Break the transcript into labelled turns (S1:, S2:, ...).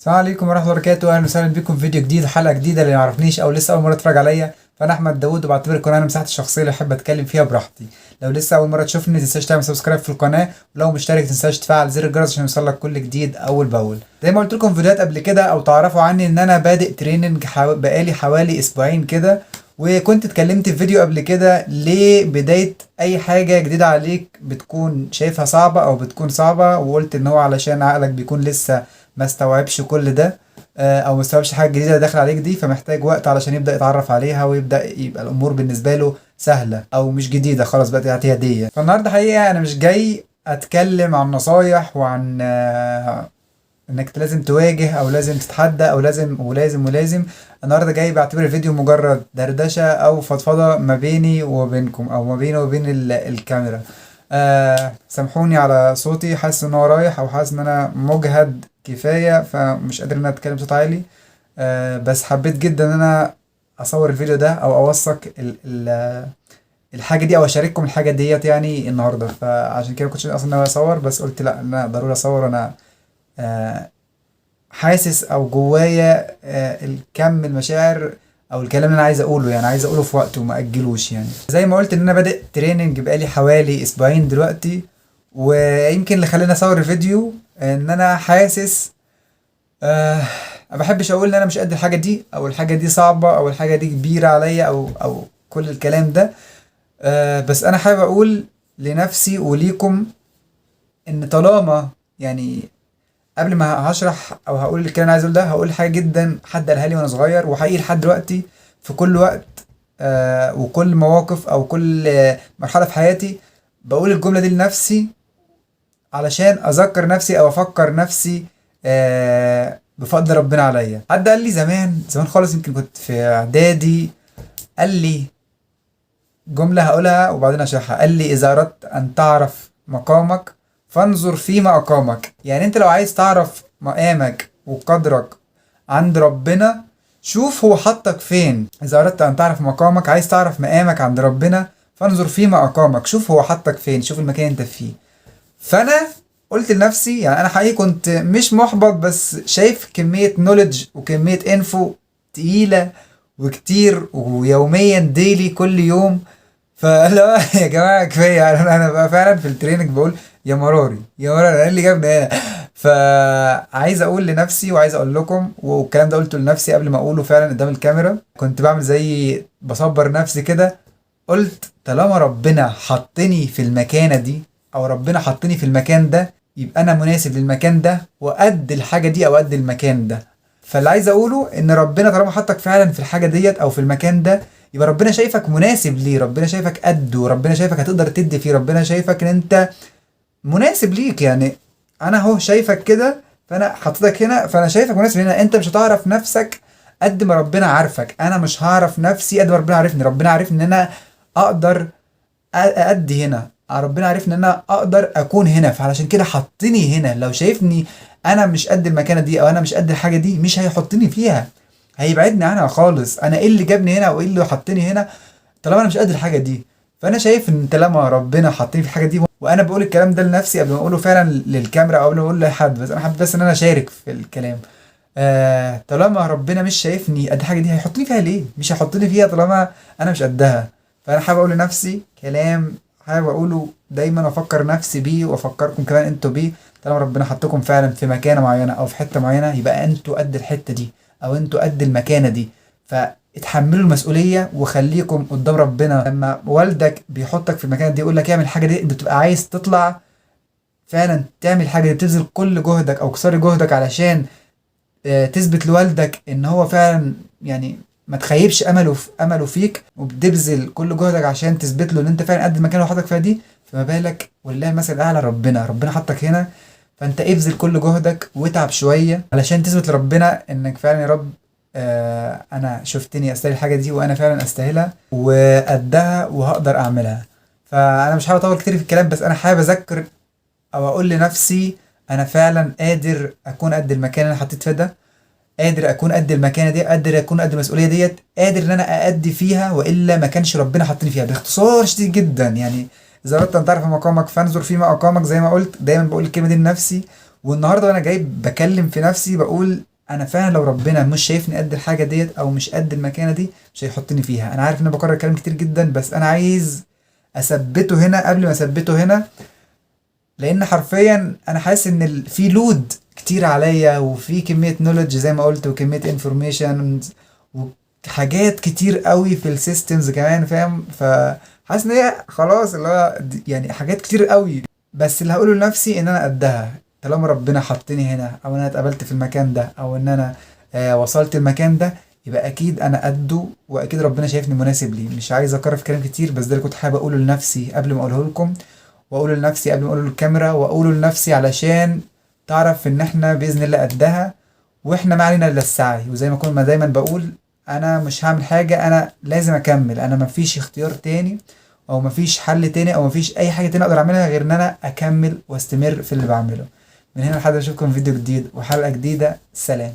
S1: السلام عليكم ورحمة الله وبركاته، أهلا وسهلا بكم في فيديو جديد وحلقة جديدة. اللي يعرفنيش أو لسه أول مرة يتفرج عليا، فأنا أحمد داوود، وبعتبر القناة أنا مساحتي الشخصية اللي أحب أتكلم فيها براحتي. لو لسه أول مرة تشوفني متنساش تعمل subscribe في القناة، ولو مشترك متنساش تفعل زر الجرس عشان يوصلك كل جديد أول بأول. زي ما قلت لكم في فيديوهات قبل كده أو تعرفوا عني إن أنا بادئ training بقالي حوالي أسبوعين كده، وكنت اتكلمت في فيديو قبل كده ليه بداية أي حاجة جديدة عليك بتكون شايفها صعبة أو بتكون صعبة، وقلت إن هو علشان عقلك بيكون لسه ما استوعبش كل ده، او ما استوعبش حاجة جديدة داخله عليك دي، فمحتاج وقت علشان يبدا يتعرف عليها ويبدا يبقى الامور بالنسبة له سهلة او مش جديده، خلاص بقت اعتياديه. فالنهارده حقيقة انا مش جاي اتكلم عن نصايح وعن انك لازم تواجه او لازم تتحدى او لازم ولازم ولازم. النهارده جاي بعتبر الفيديو مجرد دردشة او فضفضة ما بيني وبينكم او ما بيني وبين الكاميرا. سامحوني على صوتي، حاسس ان هو رايح او حاسس ان انا مجهد كفاية، فمش قادر ان انا اتكلم بصوت عالي. بس حبيت جدا ان انا اصور الفيديو ده او اوثق ال ال الحاجة دي او اشارككم الحاجة ديت يعني النهارده. فعشان كده ما كنتش اصلا ناوي اصور، بس قلت لا، انا ضروري اصور. انا حاسس او جوايا الكم المشاعر او الكلام اللي انا عايز اقوله، يعني عايز اقوله في وقته وما اجلوش. يعني زي ما قلت ان انا بادئ training بقالي حوالي اسبوعين دلوقتي، ويمكن اللي خلاني اصور الفيديو ان انا حاسس ما بحبش اقول ان انا مش قد الحاجة دي، او الحاجة دي صعبة، او الحاجة دي كبيرة عليا، او كل الكلام ده. بس انا حابب اقول لنفسي وليكم ان طالما يعني قبل ما هشرح او هقول الكلام اللي عايز اقوله ده، هقول حاجة جدا حد قالها لي وانا صغير، وحقيقي لحد دلوقتي في كل وقت وكل مواقف او كل مرحلة في حياتي بقول الجملة دي لنفسي علشان اذكر نفسي او افكر نفسي بفضل ربنا عليا. حد قال لي زمان زمان خالص، يمكن كنت في اعدادي، قال لي جملة هقولها وبعدين اشرحها. قال لي: اذا اردت ان تعرف مقامك فانظر فيما اقامك. يعني انت لو عايز تعرف مقامك وقدرك عند ربنا، شوف هو حطك فين. اذا اردت ان تعرف مقامك، عايز تعرف مقامك عند ربنا، فانظر فيما اقامك. شوف هو حطك فين، شوف المكان انت فيه. فانا قلت لنفسي، يعني انا حقيقي كنت مش محبط، بس شايف كمية knowledge وكمية info تقيلة وكتير ويوميا daily كل يوم. فلا يا جماعة كفاية، يعني انا بقى فعلا في ال training بقول يا مراري يا مراري، انا اللي جابني هنا. فعايز اقول لنفسي وعايز اقول لكم، والكلام ده قلته لنفسي قبل ما اقوله فعلا قدام الكاميرا، كنت بعمل زي بصبر نفسي كده، قلت طالما ربنا حطني في المكانة دي او ربنا حطني في المكان ده، يبقى انا مناسب للمكان ده وقد الحاجة دي او قد المكان ده. فاللي عايز اقوله ان ربنا طالما حطك فعلا في الحاجة ديت او في المكان ده، يبقى ربنا شايفك مناسب ليه، ربنا شايفك قده، ربنا شايفك هتقدر تدي فيه، ربنا شايفك ان انت مناسب ليك. يعني انا اهو شايفك كده، فانا حطيتك هنا، فانا شايفك مناسب هنا. انت مش هتعرف نفسك قد ما ربنا عارفك، انا مش هعرف نفسي قد ما ربنا عارفني. ربنا عارفني ان انا اقدر أأدي هنا، ربنا عارفني ان انا اقدر اكون هنا، فعلشان كده حطني هنا. لو شايفني انا مش قد المكانة دي او انا مش قد الحاجة دي، مش هيحطني فيها، هيبعدني عنها خالص. انا ايه اللي جابني هنا وايه اللي حطني هنا طالما انا مش قد الحاجة دي؟ فانا شايف ان طالما ربنا حطني في الحاجة دي، وانا بقول الكلام ده لنفسي قبل ما اقوله فعلا للكاميرا او قبل ما اقوله لحد، بس انا حابب بس ان انا اشارك في الكلام. طالما ربنا مش شايفني قد الحاجة دي، هيحطني فيها ليه؟ مش هيحطني فيها طالما انا مش قدها. فانا حابب اقول لنفسي كلام حابب اقوله دايما وافكر نفسي بيه وافكركم كمان انتوا بيه: طالما ربنا حطكم فعلا في مكانه معينة او في حتة معينه، يبقى انتوا قد الحتة دي او انتوا قد المكانة دي، فاتحملوا المسؤولية وخليكم قدام ربنا. لما والدك بيحطك في المكانة دي يقول لك اعمل الحاجة دي، انت بتبقى عايز تطلع فعلا تعمل الحاجة دي، بتبذل كل جهدك او قصارى جهدك علشان تثبت لوالدك ان هو فعلا يعني ما تخيبش امله فيك، وبتبذل كل جهدك عشان تثبت له ان انت فعلا قد المكان اللي حطك فيها دي. فما بالك ولله المثل الاعلى ربنا، ربنا حطك هنا، فانت ابذل كل جهدك واتعب شوية علشان تثبت لربنا انك فعلا يا رب انا شفتني استاهل الحاجة دي وانا فعلا استاهلها وقدها وهقدر اعملها. فانا مش حابب اطول كتير في الكلام، بس انا حابب اذكر او اقول لنفسي انا فعلا قادر اكون قد المكان اللي انا حطيت فيه ده، قادر اكون قد المكانة دي، قادر اكون قد المسؤولية ديت، قادر ان انا اادي فيها، والا ما كانش ربنا حاطني فيها. باختصار شديد جدا، يعني اذا اردت ان تعرف مقامك فانظر فيما اقامك. زي ما قلت دايما بقول الكلمة دي لنفسي، والنهارده وانا جاي بكلم في نفسي بقول انا فعلا لو ربنا مش شايفني قد الحاجة ديت او مش قد المكانة دي مش هيحطني فيها. انا عارف ان انا بكرر كلام كتير جدا، بس انا عايز اثبته هنا قبل ما اثبته هنا، لان حرفيا انا حاسس ان في load كتير عليا، وفي كمية knowledge زي ما قلت، وكمية information وحاجات كتير قوي في ال systems كمان، فاهم؟ فحاسس ان هي خلاص اللي هو يعني حاجات كتير قوي. بس اللي هقوله لنفسي ان انا قدها، طالما ربنا حطني هنا، او انا اتقبلت في المكان ده، او ان انا وصلت المكان ده، يبقى اكيد انا قده، واكيد ربنا شايفني مناسب ليه. مش عايز اكرر في كلام كتير، بس ده اللي كنت حابب اقوله لنفسي قبل ما اقوله لكم، واقوله لنفسي قبل ما اقوله للكاميرا، واقوله لنفسي علشان تعرف ان احنا باذن الله قدها، واحنا ما علينا الا السعي. وزي ما كنت دايما بقول، انا مش هعمل حاجة، انا لازم اكمل، انا مفيش اختيار تاني، او مفيش حل تاني، او مفيش اي حاجة تاني اقدر اعملها غير ان انا اكمل واستمر في اللي بعمله. من هنا لحد ما اشوفكم في فيديو جديد وحلقه جديدة، سلام.